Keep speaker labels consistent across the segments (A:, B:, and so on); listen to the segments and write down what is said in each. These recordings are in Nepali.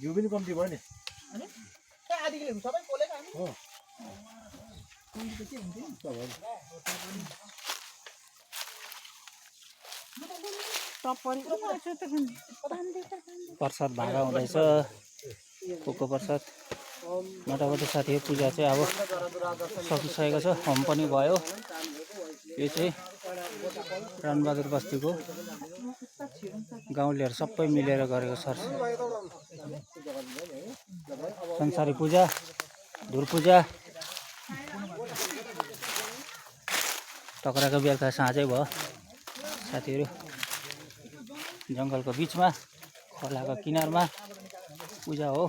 A: घिउ पनि कम्ती भयो नि
B: प्रसाद भागा हुँदैछ कोको प्रसाद मोटामोटी साथीहरू पूजा चाहिँ अब सकिसकेको छ होम पनि भयो यो चाहिँ रणबहादुर बस्तीको गाउँलेहरू सबै मिलेर गरेको सर संसारी पूजा धुर पूजा टक्राको बेलुका साँझै भयो साथीहरू जङ्गलको बिचमा खोलाको किनारमा पूजा हो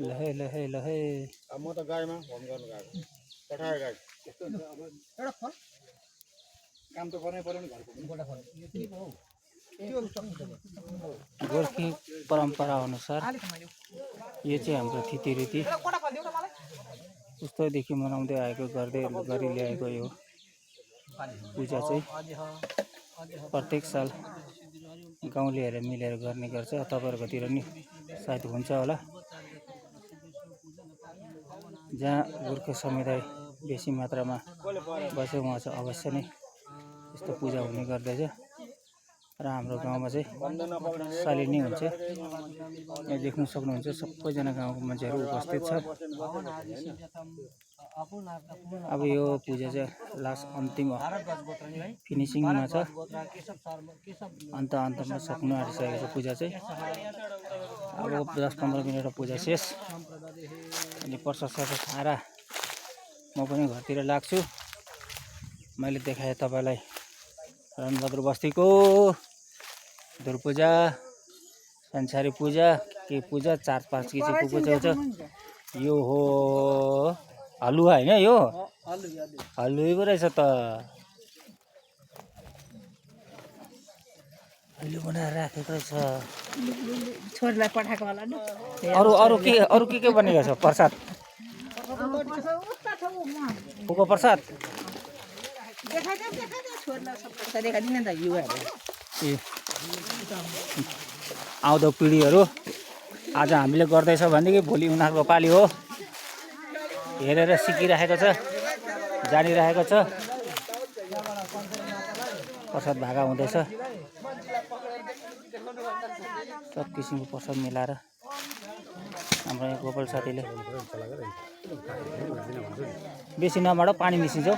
B: लहे लहे लहे
A: म त गाईमा होम गर्नु गएको पठाए गाई एउटा फल काम त गर्नै पर्यो नि घरको एउटा फल
B: गोर्खे परम्परा अनुसार यो चाहिँ हाम्रो थितिरीति उस्तैदेखि मनाउँदै आएको गर्दै गरी ल्याएको यो पूजा चाहिँ प्रत्येक साल गाउँलेहरू मिलेर गर्ने गर्छ तपाईँहरूकोतिर नि सायद हुन्छ होला जहाँ गोर्खे समुदाय बेसी मात्रामा बस्छ उहाँ चाहिँ अवश्य नै यस्तो पूजा हुने गर्दछ र हाम्रो गाउँमा चाहिँ सालिने हुन्छ यहाँ देख्न सक्नुहुन्छ सबैजना गाउँको मान्छेहरू उपस्थित छ अब यो पूजा चाहिँ लास्ट अन्तिम फिनिसिङमा छ अन्तमा सक्नु आँटिसकेको छ पूजा चाहिँ अब 10-15 मिनटमा पूजा शेष अनि प्रसाद खाएर म पनि घरतिर लाग्छु मैले देखाएँ तपाईँलाई रणबहादुर बस्तीको धुर पूजा संसारी पूजा के पूजा 4-5 किसिमको पूजा हुन्छ यो हो हलुवा हैन यो हलुवा पो रहेछ त हलुवा बनाएर राखेको रहेछ
C: छोरीलाई पठाएको होला नि
B: अरु के बनेको छ प्रसाद कोको प्रसाद आउँदो पिँढीहरू आज हामीले गर्दैछ भनेदेखि भोलि उनीहरूको पाली हो हेरेर सिकिरहेको छ जानिरहेको छ प्रसाद भागा हुँदैछ सब किसिमको प्रसाद मिलाएर हाम्रो यहाँ गोपाल साथीले बेसी नमाड पानी मिसिन्छ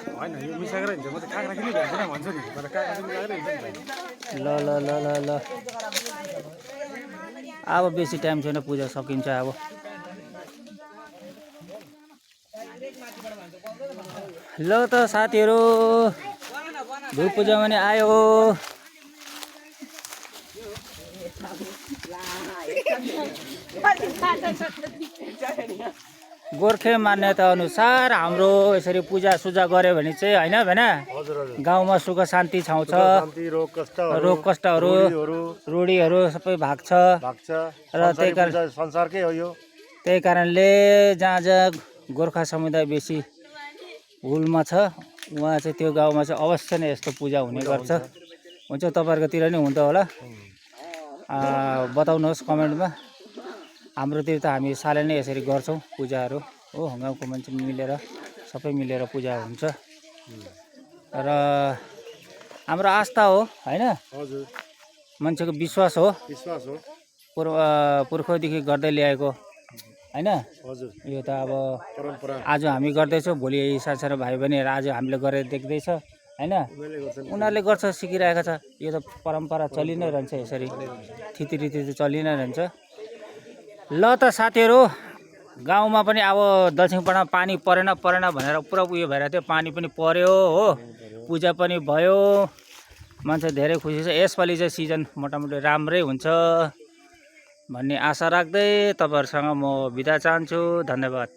B: ल ल ल ल ल अब बेसी टाइम छैन पूजा सकिन्छ अब ल त साथीहरू धुर पूजा पनि आयो गोर्खे मान्यता अनुसार हाम्रो यसरी पूजा सुजा गर्यो भने चाहिँ हैन भएन गाउँमा सुख शान्ति छाउँछ रोग कष्टहरू रुढीहरू सबै भाग्छ र त्यही कारणले जहाँ जहाँ गोर्खा समुदाय बेसी हुलमा छ उहाँ चाहिँ त्यो गाउँमा चाहिँ अवश्य नै यस्तो पूजा हुने गर्छ हुन्छ तपाईहरुकोतिर नि हुन्छ होला बताउनुहोस् कमेन्टमा हाम्रोतिर त हामी सालै नै यसरी गर्छौं पूजाहरू हो गाउँको मान्छे मिलेर सबै मिलेर पूजा हुन्छ र हाम्रो आस्था हो हैन
A: हजुर
B: मान्छेको विश्वास हो पुर्खौँदेखि गर्दै ल्याएको हैन
A: हजुर
B: यो त अब
A: परम्परा
B: आज हामी गर्दैछौं भोलि सानो भाइ बहिनीहरु आज हामीले गरेर देख्दैछ हैन उनीहरुले गर्छ सिकिरहेको छ यो त परम्परा चलि नै रहन्छ यसरी थितिरीति चलि नै रहन्छ ल त साथीहरु गाउँमा पनि अब दलसिंहपाडामा पानी परेन भनेर पुरा उयो भइरहेको थियो पानी पनि पर्यो हो पूजा पनि भयो मान्छे धेरै खुसी छ यसपालि चाहिँ सिजन मोटामोटी राम्रै हुन्छ भन्ने आशा राख्दै तपाईहरुसँग म बिदा चाहन्छु धन्यवाद।